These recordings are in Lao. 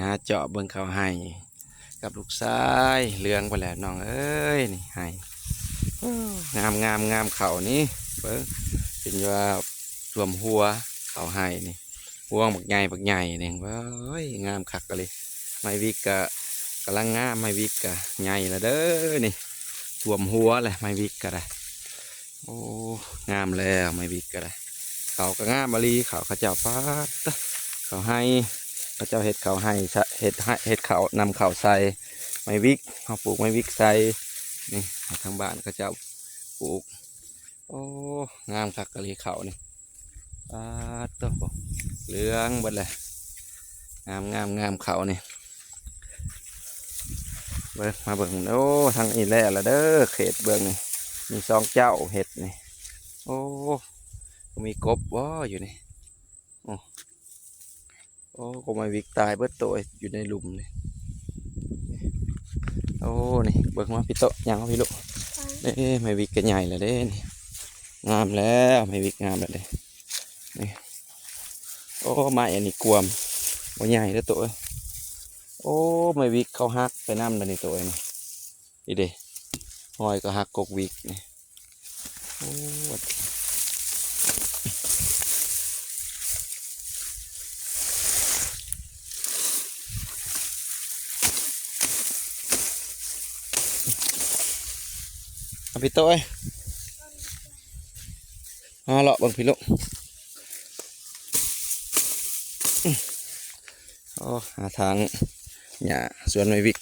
ຫາເຈາະເບິ່ງເຂົ້າໄຮ່ກັບລູກຊາຍ ເຫຼືອງໄປແລ້ວນ້ອງເອີຍ ນີ້ໄຮ່ ໂອ້ ງາມໆໆ ເຂົ້ານີ້ ເບິ່ງ ເປັນວ່າຖ້ວມຫົວເຂົ້າໄຮ່ນີ້ ຮວງບັກໃຫຍ່ບັກໃຫຍ່ນີ້ ເອີຍ ງາມຄັກອີ່ຫຼີ ໄມ້ວິກກະກຳລັງງາມ ໄມ້ວິກກະໃຫຍ່ແລ້ວເດີນີ້ ຖ້ວມຫົວແລ້ວ ໄມ້ວິກກະໄດ້ ໂອ້ ງາມແລ້ວ ໄມ້ວິກກະໄດ້ ເຂົ້າກະງາມອີ່ຫຼີ ເຂົ້າເຂົາເຈົ້າ ປາດ ເຂົ້າໄຮ່ ເຂົາເຈົ້າເຮັດເຂົ້າໄຮ່ ເຮັດໄຮ່ ເຮັດເຂົ້າ ນຳເຂົ້າໃສ່ ໄມ້ວິກ ເຮົາປູກໄມ້ວິກໃສ່ ນີ້ ໃຫ້ທາງບ້ານເຂົາເຈົ້າປູກ ໂອ້ ງາມຄັກອີ່ຫຼີເຂົ້ານີ້ ປາດໂທ້ ເຫຼືອງເບິດແລ້ວ ງາມໆໆ ເຂົ້ານີ້ ເບິ່ງ ມາເບິ່ງ ໂອ້ ທາງນີ້ແລ້ວລະເດີ ເຂດເບິ່ງນີ້ ມີສອງເຈົ້າເຮັດນີ້ ໂອ້ ມີກົບບໍ່ຢູ່ນີ້ ໂອ້ ໂອ້ ກົບໄມ້ວິກຕາຍເບິດໂຕ ຢູ່ໃນຫຼຸມນີ້ ໂອ້ ນີ້ ເບິ່ງມາພີ່ໂຕະ ຍ່າງມາພີ່ລູກ ເອີ ໄມ້ວິກກະໃຫຍ່ແລ້ວເດ້ນີ້ ງາມແລ້ວ ໄມ້ວິກງາມແລ້ວເດ້ ນີ້ ໂອ້ ໄມ້ອັນນີ້ກວມ ບໍ່ໃຫຍ່ເດີໂຕເອີຍ ໂອ້ ໄມ້ວິກເຂົາຫັກໄປນຳແລ້ວນີ້ໂຕເອີຍ ນີ້ ນີ້ເດ້ ຮອຍກໍຫັກກົກວິກນີ້ ໂອ້ ເອົາ ພີ່ໂຕເອີຍ ມາເລາະເບິ່ງພີ່ລູກ ໂອ້ ຫາທາງຫຍ້າສວນໄມ້ວິກ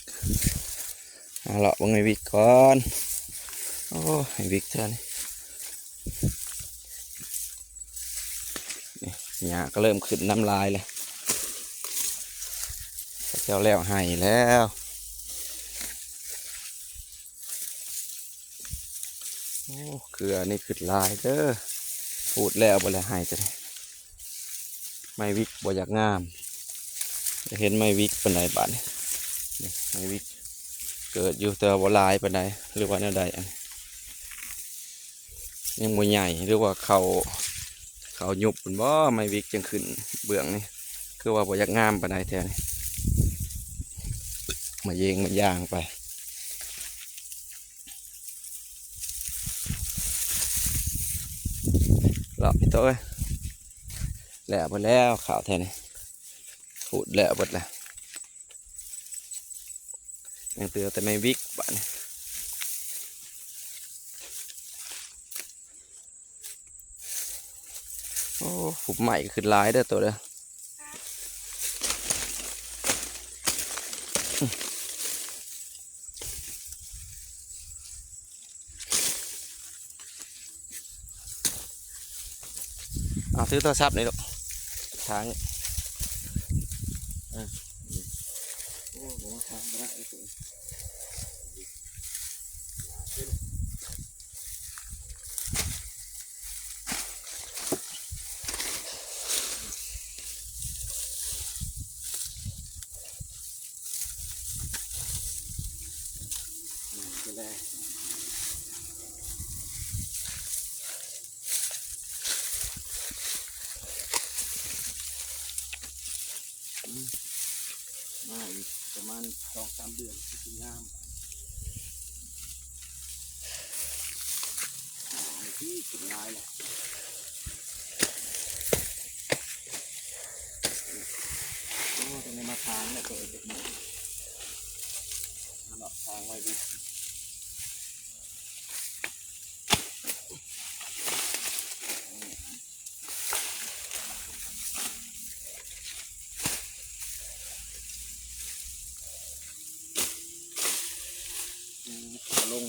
ຫາເລາະເບິ່ງໄມ້ວິກກ່ອນ ໂອ້ ໄມ້ວິກເທື່ອນີ້ ນີ້ ຫຍ້າກໍເລີ່ມຂຶ້ນນຳຫຼາຍແລ້ວ ເຂົາເຈົ້າແລ້ວໄຮ່ແລ້ວ ໂອ້ ເຄືອນີ້ຂຶ້ນຫຼາຍເດີ ຂູດແລ້ວບໍ່ແລ້ວໄຮ່ໂຕນີ້ ໄມ້ວິກບໍ່ຢາກງາມ ໄດ້ເຫັນໄມ້ວິກປານໃດບາດນີ້ ນີ້ໄມ້ວິກເກີດຢູ່ ແຕ່ວ່າບໍ່ຫຼາຍປານໃດ ຫຼືວ່າແນວໃດ ອັນນີ້ຍັງບໍ່ໃຫຍ່ ຫຼືວ່າເຂົາ ເຂົາຍຸບພຸ້ນບໍ່ ໄມ້ວິກຈຶ່ງຂຶ້ນເບື້ອງນີ້ ຄືວ່າບໍ່ຢາກງາມປານໃດແຖວນີ້ ມາເຢງມາຢາງໄປ ເລາະພີ່ໂຕເອີຍ ແລ້ວເບິດແລ້ວ ຂາວແທ້ນີ້ ຂູດແລ້ວເບິດແລ້ວ ຍັງເຫຼືອແຕ່ໄມ້ວິກບາດນີ້ ໂອ້ ພຸ້ນໄມ້ກໍຂຶ້ນຫຼາຍເດີໂຕເດີ ເອົາ ຖືໂທລະສັບນີ້ລູກ ທາງ ເອີ ໂອ້ ທາງບໍ່ໄດ້ ມາອີກປະມານສອງສາມເດືອນ ຄືຊິງາມ ນີ້ຄືຂຶ້ນຫຼາຍແລ້ວ ໂອ້ ຕ້ອງໄດ້ມາທາງແລ້ວ ໂຕເອີຍ ມາເລາະທາງໄວ້ດິ ເອົາລົງ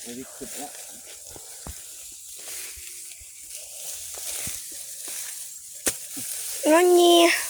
ເອົາລິກຂຶ້ນແລ້ວ ງໍງໍ